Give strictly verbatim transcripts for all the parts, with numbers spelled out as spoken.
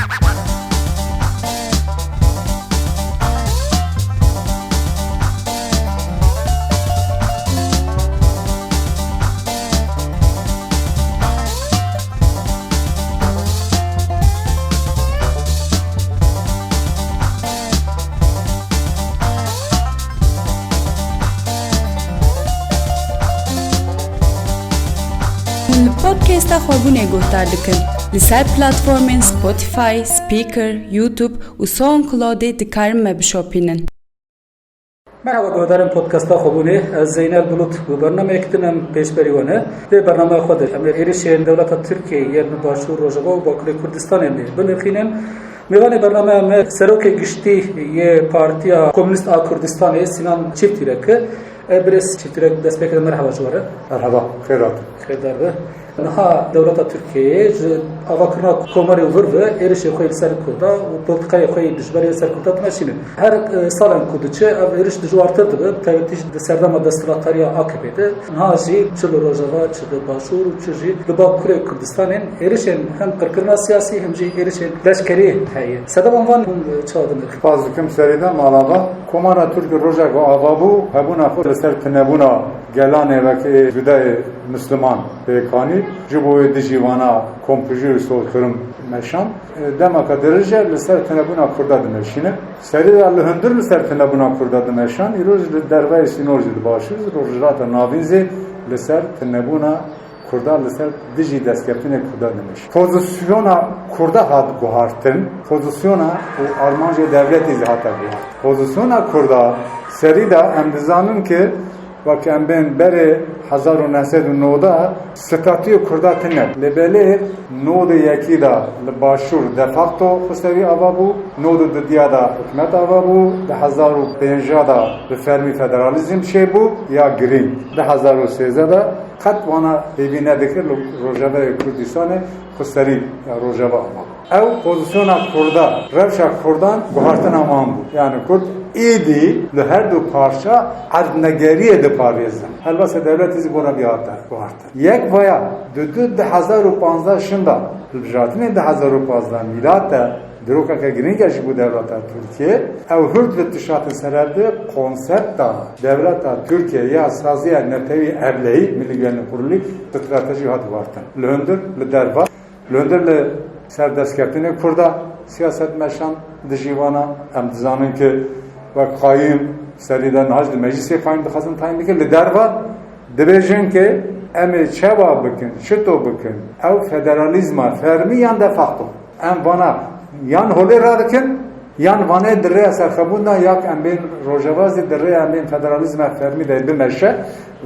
Hûn li podcasta Xwebûnê guhdar dikin, li ser platformên Spotify, Spreaker, YouTube û SoundCloudê dikarin me bişopînin. Merhaba guhdarên podcasta Xwebûnê, ez Zeynel Bulut bi bernameyek din em pêşberî we ne. Dê bernameya xwe de em ê êrişên dewleta Tirkiyeyê yên Başûr Rojava û Bakurê Kurdistanê em ê binirxînin. Mêvanê bernameya me Serokê Giştî yê Partiya Komûnîst a Kurdistanê Sinan Çîftîrek e. E, birêz Çîftîrek, dest pê kir, merhaba ji we re. Merhaba, xêr hatin. Xêrdar be. Niha dewleta Tirkiyeyê ji avakirina Komarê û vir ve êrişê xwe li ser Kurda û politikayê xwe yê dijberê li ser Kurda dimeşîne. Her, e, salên ku diçe ev êriş dijwartir dibe, bi taybetî jî di serdema desthilatdariya A K P'ê de. Niha jî çi li Rojava, çi li Başûr û çi jî li Bakurê Kurdistanê êrişên hem qirkirina siyasî hem jî êrişên leşkerî heye. Sebeban van hûn, e, çawa dinirxîn? Spas dikim serî de mala we. Komara Tirk rojek ava bû, hebûna xwe li ser tunebûna gelanê wekî Cudayê Misliman pêk anî, ji bo wê dijî vana kompûjî û soykirin meşand. Demeke dirêj e li ser tunebûna Kurda dimeşîne. Serî de li hundir li ser tunebûna Kurda dimeşand, îro jî li derveyê sînor jî li Başûr jî, li Rojhilata Navîn jî li ser tunebûna Kurda li ser dijî destkeftînê Kurda dimeşîne. Pozîsyona Kurda hat guhartin, pozîsyona û armancê dewletê jî hate guhartin. Pozîsyona Kurda serî de em dizanin ku wek em bên berê hezar û neh sed û newda statuyê Kurda tune. Lê belê newda yekî de li Başûr de facto xweserî ava bû, newda dudiya de hikûmet ava bû, di hezar û pênca de bi fermî federalîzm çêbû ya girîng, di hezar û sêzdeh de qet wana hêvî nedikir li Rojavayê Kurdistanê xweserî ya Rojava ava. Ew pozîsyona Kurda, rewşa Kurdan guhartina wan bû. Yani Kurd êdî li her du parça erdnegeriyê diparêzin. Helbese dewletê jî bona vî hate guhartin. Yek vaya, di du, di hezar û panzdeh şinda, hilbijartinên di hezar û panzdeh mîlat de, dirokeke girîng e ji bo dewleta Tirkiye, ew hurd li tişatin serebde konsepta dewleta Tirkiye ya saziya netewî evlehî, Milli Güvenlik Kurulu, stratejî hat guhartin. Li hundir, li derva, Li hundir li ser destkeftînê Kurda siyaset meşan dijî vana. Em dizanin ku wek qayîm serî de niha jî di meclîsê qayîm dixwazin tayîn bikin. Li derva dibêjin ku em ê çawa bikin, çito bikin, ew federalîzma fermî yan de facto. Em vana yan holê radikin, yan vanê di rêya serxwebûn de, ya em bên Rojava jî di rêya em bên federalîzma fermî de bimeşe.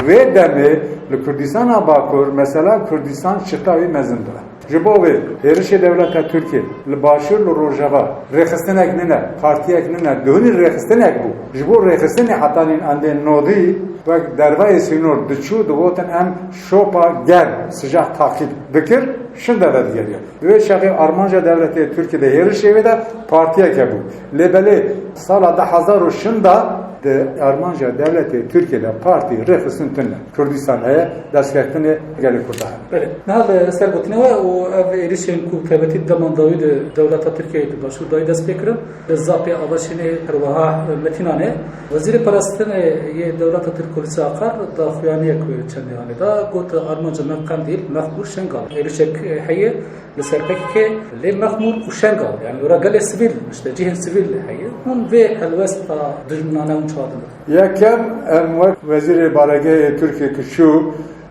Vê demê li Kurdistana Bakur mesela Kurdistan çita wî mezin bû. Ji bo vê hêrişê dewleta Tirkiyê li Başûr, li Rojava rêxistinek nine, partiyek nine, dûnî rêxistinek bû. Ji bo rêxistinê hetanîn endê nodî wek dervayê sînor diçû, digotin em şopa germ, sicak takip dikir, şinde vedigeriya. Di wê çaxê armanca dewletê Tirkiyê de hêrişê wê de partiyeke bû. Lê belê sala du hezar û şinda di armanca dewletê Tirkiyê de partî rêxistin tune. Kurdistan heye, destkeftine gelê Kurda hene. Belê. Niha li ser gotinê we û ev êrişên ku taybetî di deman dawî de dewleta Tirkiyeyê di Başûr dayî dest pê kirin, li Zapê Avaşînê, herweha Metînanê, Wezîrê Parastinê yê dewleta Tirk Hulusi Akar daxuyaniyek çendê anê da, got, armanca me Qendîl, Mexmûr, Şengal. Êrişek heye li ser P K K, lê Mexmûr û Şengal, yani ora gelê sivîl, işte cihên sivîl heye. Hûn vê helwesta dijminane hûn çawa dibin? Yekem, em wek Wezîrê Baregehê Tirkiyê ku çû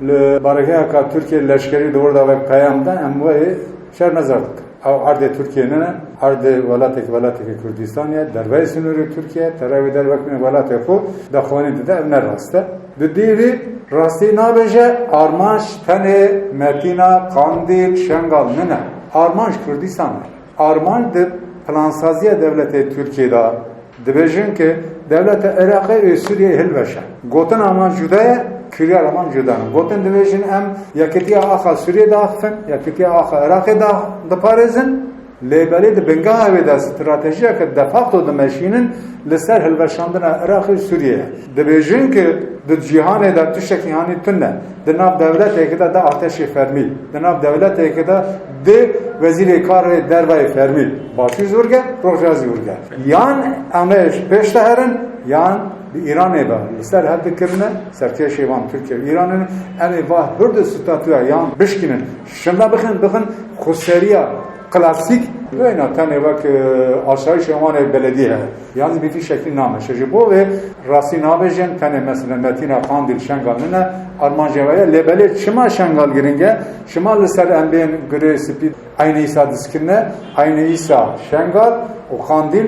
li baregeheka Tirkiyê leşkerî di wir de wek peyam da, em wê şermezar dikin. Ew erdê Tirkiyê nine, erdê welatek, welatekê Kurdistan ye, derveyê sînorê Tirkiye, terewê der wek me welatê xwe daxuyanî dide, ev ne rast e. Di dîrî rastî nabêje, armanc tenê Metîna, Qandîl, Şengal nine. Armanc Kurdistan e. Armanc di plansaziya dewletê Tirkiyê de dibêjin ku dewleta Iraqê û Sûriyeyê hilweşe. Gotina wan cuda ye, kiryara wan cuda ne. Gotin dibêjin em yekitiya axa Sûriyê daxifin, yekitiya axa Iraqê da diparêzin, Lê belê di bingeha wê de stratejiyeke de facto dimeşînin li ser hilweşandina Iraqê û Sûriyeyê. Dibêjin ku di cîhanê de tiştekî hanî tune. Di nav dewleteke de di artêşê fermî, di nav dewleteke de di wezîrê karê dervayê fermî, Başûr zûrge, Rojhilat zûrge. Yan em ê ji pêş de herin, yan bi Îranê ve li ser hev dikirine, serkêşê wan Tirkiye û Îran in, em ê va hurdu statûya yan bişkînin. Şinda bixin, bixin xweseriya klasîk, weyna tenê wek, e, aşayişê wan ê beledî heye. Yan zî bi vî şeklî nameşe. Ji bo vê rastî nabêjin, tenê mesela Metîna Qandîl Şengal nine, armanca we ye. Lê belê çima Şengal giring e? Çima li ser em bên gurê spî eynî îsa diskirine, eynî îsa Şengal û Qandîl,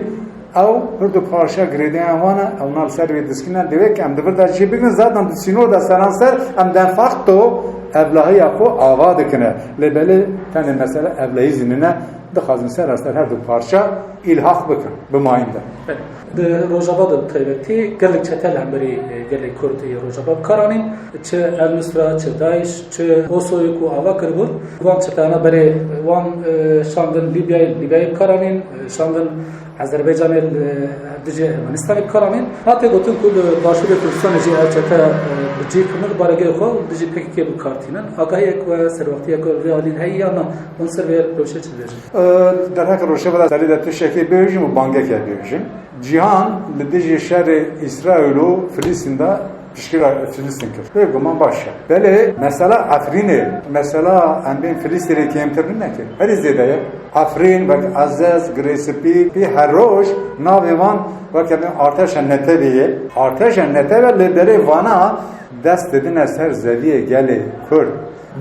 ew hurdu parça girêdayên wan e, ew na li ser wê diskirine, divê ku em di vir de cî bigrin, zaten di sînor de seranser em de facto evlahiya xwe ava dikine. Lê belê tenê mesele evlahî zî nine, dixwazin seranser her du parça îlhaq bikin, bimayîn de. Belê. Di Rojava de bi taybetî gelek çete li hemberî, e, gelê Kurd yê Rojava bi kar anîn. Çi El Nusra, çi DAIŞ, çi OSO'yê ku ava kiribûn. Van çeteyana berê wan, e, şandin Lîbyayê, Lîbyayê bi kar anîn, e, şandin Azerbaycanê li dijî Ermenistanê bi kar anîn. Hate gotin ku li Başûrê Kurdistanê jî ev çete, e, bi cih kirine, li baregehê xwe û li dijî P K K bi kar tînin. Agahiyek we, serwextiyek we vê alî heye ya na? Hûn ser vê rewşê çi dibêjin? Derheqê rewşê ve de serî de tiştekê bêjim û bangekê bêjim. Cîhan li dijî şerê Îsraîl û Filistîn de piştgiriya Filistîn kir. Bêguman baş e. Belê mesela Efrînê, mesela em bên Filistînê kêmtir nine ki. Herî zêde ye. Efrîn, wek Ezez, Girê Spî, pî her roj navê wan weke bên artêşa Netewê ye. Artêşa Netewe lê derê vana dest didine ser zeviyê gelê Kurd.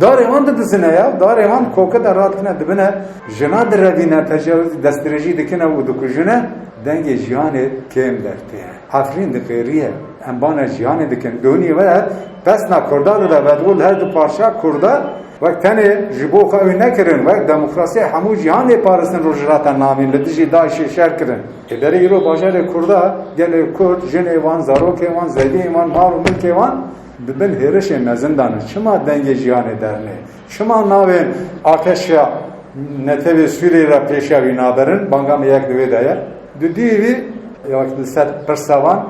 Darê wan didizine ya, darê wan koke de radikine dibine, jina direvîne, tecawizî, destdirêjî dikine û dikujine, dengê jiyanê kêm dertê ye. Efrîn diqêriye, em bana jiyanê dikin. Dûnî we pesna Kurda dide, vedû li her du parça Kurda, wek tenê ji bo xwe ew nekirin, wek demokrasiyê hemû jihan lê paristin Rojhilata Navîn li dijî DAIŞê şer kirin. Ê derê îro bajarê Kurda, gelê Kurd, jinê wan, zarokê wan, zeviyên wan, mal û milkê wan, di bin hêrişê mezin de ne. Çima dengê jiyanê dernê? Çima navê artêşa Netewê Sûriyê re pêşiya wî naberin? Banga me yek di wê de ye. Dudiyê wî, ya li ser pirsa wan,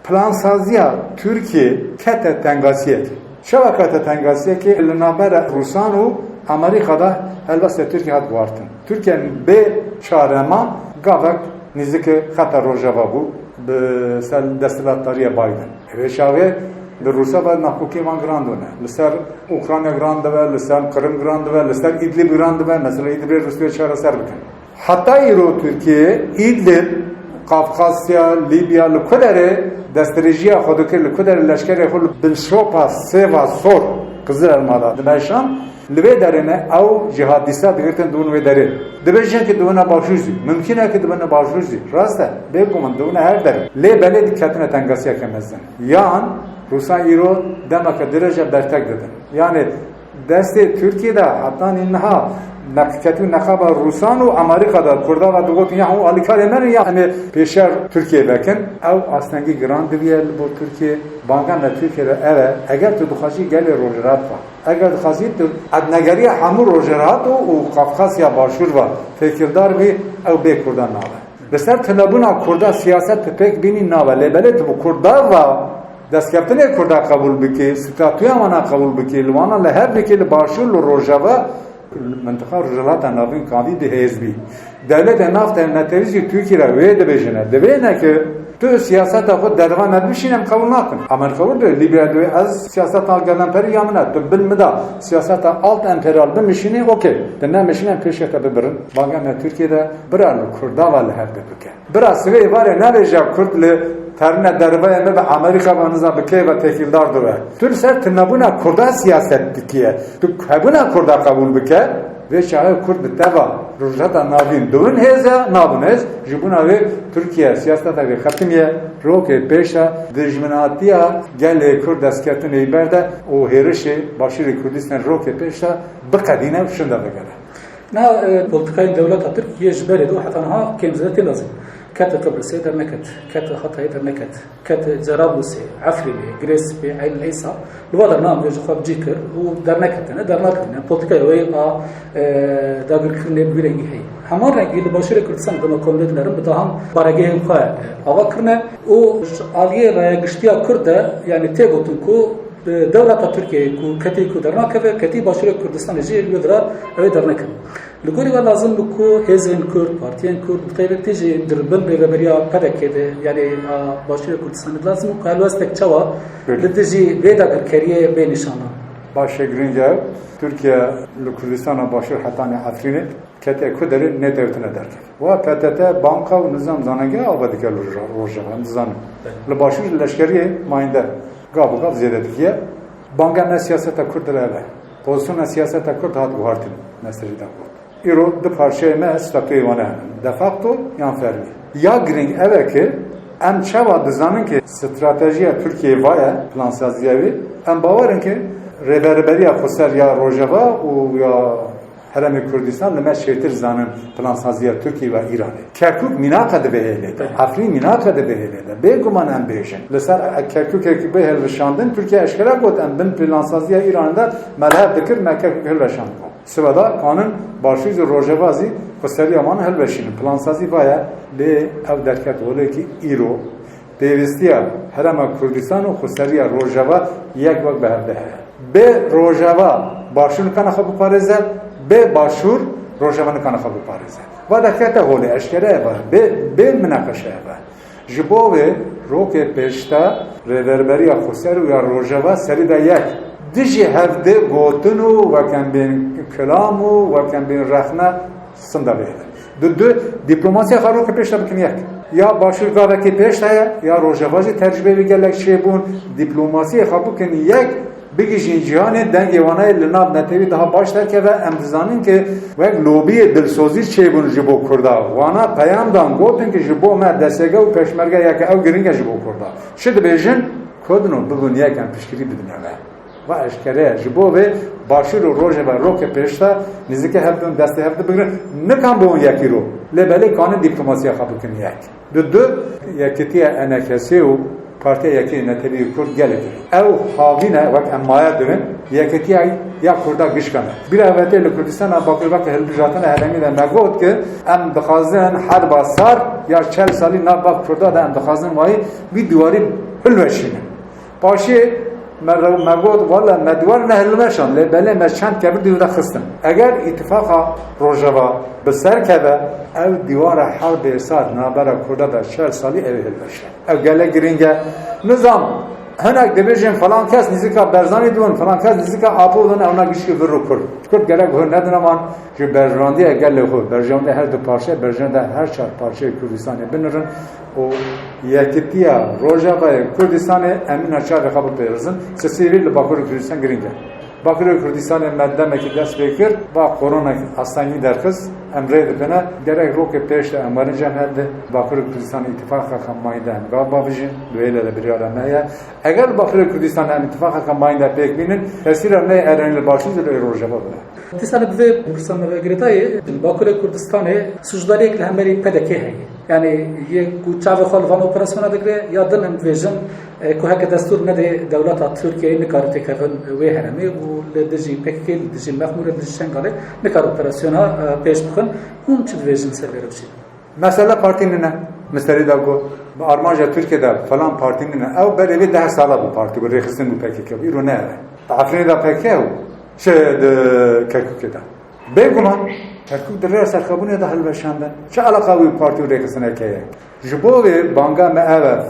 plansaziya Tirkiyê kete tengasiyekê. Çawa kete tengasiyekê? Li navbera Rûsan û Amerîka de helwestê Tirkiye hat guhartin. Tirkiye bê çare ma, gavek nîzikê xeta Rojava bû. Bi ser desthilatdariya Biden. Vê çaxê li Rûsa ve nakokê wan giran dibine. Li ser Ukrayna giran dibe, li ser Qrim giran dibe, li ser Îdlib giran dibe. Mesela Îdlibê Rûsya çareser bikin. Heta îro Tirkiye, Îdlib, Qafqasya, Lîbya, li ku derê destdirêjiya xwe dikir, li ku derê leşkerê xwe li bin şopa sêva sor Qizil Elma de dimeşan. Li vê derê ne ew cihadîsta digirtin dibûn wê derê. Dibêjin ki dibûne başûr jî. Mimkîn e ki dibûne başûr jî. Rast e. Bêguman dibûne her derê. Lê belê diketine tengasiyeke mezin. Yan Rûsan îro demeke dirêj e bertek didin. Yani destê Tirkiye de heta niha neqiketî û neqaba Rûsan û Amerîka de Kurda ve digotin ya hûn alîkarê me ne ya em ê pêşer Tirkiye vekin. Ew astengî giran diviye li bo Tirkiye. Banga me Tirkiye de ev e. Eger tu dixwazî gelê Rojhilat ve, eger dixwazî tu erdnegeriya hemû Rojhilat û, û Qafqasya Başûr ve têkildar bî, ew bê Kurdan nabe. Li ser tunebûna Kurda siyaset tu pêk bînî nabe, lê belê tu bi Kurda ve destkeftinê Kurda qebûl bikî, statûya wana qebûl bikî, li wana li hev bikî, li Başûr, li Rojava, mintiqa Rojhilata Navîn kandî di hêz bî. Dewletê nav te netewî jî Tirkî re wê dibêjine. Divê ne ki tu siyaseta xwe derva me bişîne, em qebûl nakin. Amerîka wir de Lîbya divê ez siyaseta gelemperî ya min e. Tu bin min de siyaseta alt emperyal bimişînî, okey. Tu nemişîne em pêşeke bibirin. Banga me Tirkiye de bira li Kurda ve li hev de bike. Bira sibê êvarê nebêje Kurd li terine derveyê me bi Amerîka ve niza bi kê ve têkildar dibe. Tu li ser tunebûna Kurda siyaset dikiye. Tu hebûna Kurda qebûl bike, vê çaxê Kurd bi te ve Rojhilata Navîn dibin hêz e, nabin hêz. Ji bona wê Tirkiye siyaseteke xetimiye, rokê pêş e, dijminatiya gelê Kurd destketinê ber de û hêrişê Başûrê Kurdistan rokê pêş de biqedîne û şinda vegere. Niha, e, politikayên dewleta Tirk yê ji berê de û heta niha kêm zêde tê lazim. Kete Qibrisê derneket, kete Hatayê derneket, kete Cerablusê, Efrînê, Girê Spî, Eyn Eysa, li va derna em ji xwe bi cî kir û derneketine, dernakirine. Polîtîkaya wê a, e, dagirkirinê bi vî rengî heye. Heman rengî li Başûrê Kurdistanê dema komlê dinerin bi dehan baregehên xwe, e, ava kirine û ji aliyê raya giştiya Kurd de, yanî tê gotin ku, e, dewleta Tirkiyeyê ku ketî ku dernakeve, ketî Başûrê Kurdistanê jî li wê dira ew ê dernekin. Li gorî we lazim bû ku hêzên Kurd, partiyên Kurd, bi taybetî jî di bin rêveberiya P D K'ê de, yanî a Başûrê Kurdistanê de lazim bû ku helwestek çawa Belê. li dijî vê dagirkeriyê bê nîşanan. Baş e, girîng e. Tirkiye li Kurdistana Başûr hetanî Efrînê kete ku derê nêtewtine derkeve. Wa P T T banka û nizam zanengeha ava dike li Roj-, Rojava, em dizanin. Belê. Li Başûr leşkeriyê mayînde gav bi gav zêde dikiye. Banga me siyaseta Kurd li ev e. Pozisyona siyaseta Kurd hat guhartin, me serî de got. Îro du parçeyê me statûyê wan e henin. De facto yan fermî. Ya girîng ev e ki em çawa dizanin ki stratejiya Tirkiyeyê va ye, plansaziya wî, em bawer in ki rêverberiya xweser ya Rojava û ya Herêmê Kurdistan li me çêtir zanin plansaziya Tirkiyê ve Îranê. Kerkûk mînaka di vê hêlê de, Efrîn mînaka di vê hêlê de. Bêguman em bêjin. Li ser Kerkûkê ki bê hilweşandin, Tirkiye eşkere got, em bin plansaziya Îranê de me li hev dikir, me Kerkûk hilweşandibû. Sibe de kanin Başûr û Rojava zî xweseriya wan hilweşînin. Plansazî va ye, lê ew derket holê ki îro pêwîstiya Herêma Kurdistan û xweseriya Rojava yek wek bi hev de heye. Bê Rojava Başûr nikane xwe biparêze, bê Başûr Rojava nikane xwe biparêze. Va derkete holê, eşkere ev e, bê, bê minaqeşe ev e. Ji bo vê rokê pêşte rêverberiya xweser û ya Rojava serî de yek. Dijî hevdê gotin û wek em bên kilam û wek em bên rexne sinda bihêlin. Di du diplomasiya xwe rokê pêşte bikin yek. Ya Başûr gavekê pêşte ye, ya Rojava jî tecrûbeyê wî gelek çêbûn. Diplomasiyê xwe bikin yek, bigihîjin cîhanê, dengê wana yê li nav netewî daha baş derkeve. Em dizanin ki wek lobiyê dilsozî çêbûn ji bo Kurda. Wana peyam dan, gotin ki ji bo me destêge û pêşmerge yeke, ew girîng e ji bo Kurda. Çi dibêjin? Kurdino bibin yek, em piştgirî bidin eve. Va eşkere ye. Ji bo vê Başûr û Rojava rokê pêşte nêzîkê hev dibin, destê hev dibigirin. Nikan bibin yek îro. Lê belê kanin dîplomasiya xwe bikin yek. Di du, yekîtiya E N K S û Partiya Yekî Netewî Kurd gelek. Ew havîne wek em maye dibin, yekîtiya ya Kurda gişkane. Bîra vetê li Kurdistana Bakur weke hilbijartina herêmî de me got ki em dixwazin herba sar ya çel salî nav bav Kurda de em dixwazin wayî vî dîwarî hilweşînin. Paşê me re-, me got, wele me dîwar nehilweşand, lê belê me çend kevir di wî de xistin. Eger îtifaqa Rojava bi ser keve, ew dîwara herbê sar navbera Kurda de çel salî ew ê hilweşe. Ew gelek girîng e. Nizam, hinek dibêjin falan kes nêzîka Berzanî dibin, falan kes nêzîka Apo dibin, ewna gişkî vir û kur. Kurd gelek hûr nedine wan. Ji berjewendiya gelê xwe, berjewendê her du parçe, berjewendê her çar parçeyê Kurdistanê binirin û yekîtiya Rojavayê Kurdistanê em mîna çavê xwe bipêrizin. Sisî vî li Bakurê Kurdistan girîng e. Bakurê Kurdistanê me demekî dest pê kir, va koronek astengî derxist, em rê dibine, gerek rokê pêş de em werin cem hev de Bakurê Kurdistanê îtifaqeke mayînde em gav bavijin, li wê de biryara me ye. Eger li Bakurê Kurdistanê em îtifaqeke mayînde pêk bînin, tesîra me yê erênî li Başûr û li Rojava bide. Dîsa li bi vê pirsa me ve girêdayê, Bakurê Kurdistanê sûcdariyek li hemberî P D K heye. Yanî yê ku çavê xwe li van operasyona digire, ya din em dibêjin, e, ku heke destûr nedê dewleta Tirkiyeyê nikare têkevin wê herêmê û li dijî P K K, li dijî Mexmûrê, li dijî Şengalê nikare operasyona, e, pêş bixin. Hûn çi dibêjin ser vê rewşê? Mesele partî nîne. Min serî de got, bi armanca Tirkiye de falan partî nîne. Ew berê vê deh sala bû partî bû, rêxistin bû P K K bû. Îro ne ev e. Di Efrînê de P K K bû. Çi di Kerkûkê de. Bêguman, Kerkûk di rêya serxwebûnê de hilweşandin. Çi eleqa wî partî û rêxistinekê ye? Ji bo vê banga me ev e.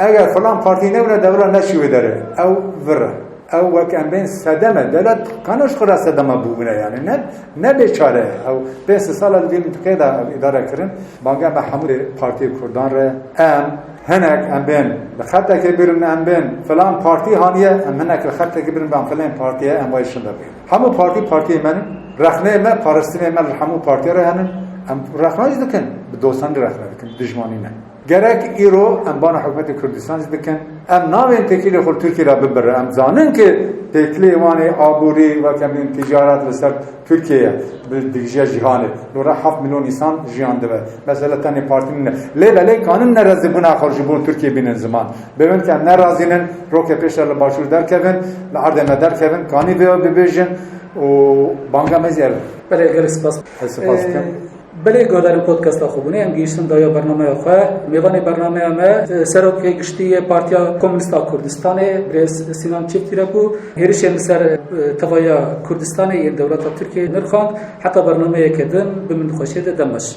Eger filan partî nebûne, dewra neçî wê derê. Ew vir e. Ew wek em bên sedem e. Dewlet kana ji xwe re sedema bûbûne yani. Ne, ne bê çare ye. Ew pênc sê sala li vê mintiqeyê de ev îdare kirin. Banga me hemû partiyê Kurdan re. Em hinek em bên li xetekê birin, em bên filan partî haniye, em hinek li xetekê birin, em filan partiye, em wayî şinda bînin. Hemû partî partiyê me ne, rexneyê me, parastinê me li hemû partiya re henin. Em rexna jî dikin, bi dostanî rexne dikin, bi dijmanî ne. Gerek îro em bana hikûmetê Kurdistan jî dikin. Em nabên têkilê xwe li Tirkiyê re bibire. Em zanin ki têkilê wan ê aborî, weke min ticaret li ser Tirkiye ye. Bi digije cîhanê. Li re heft milyon însan jiyan dibe. Mesele tenê partî nîne. Lê belê kanin nerezîbûna xwe ji bo Tirkiye bînin ziman. Bêwin ke em nerazînin, rokê pêşer li başûr derkevin, li erdê me derkevin, kanî vê bibêjin û banga me zêr. Belê, gelek spas. Ez spas dikim. Ee, belê, guhdarên podcasta xwe bûne, em gihiştin dawiya bernameya xwe. Mêvanê bernameya me, e, Serokê Giştî yê Partiya Komûnîst a Kurdistanê, birêz Sinan Çiftî re bû. Hêrişên li ser, e, tevahiya Kurdistanê yên dewleta Tirkiyeyê nirxand. Heta bernameyeke din, bi min xweşiyê de dem baş.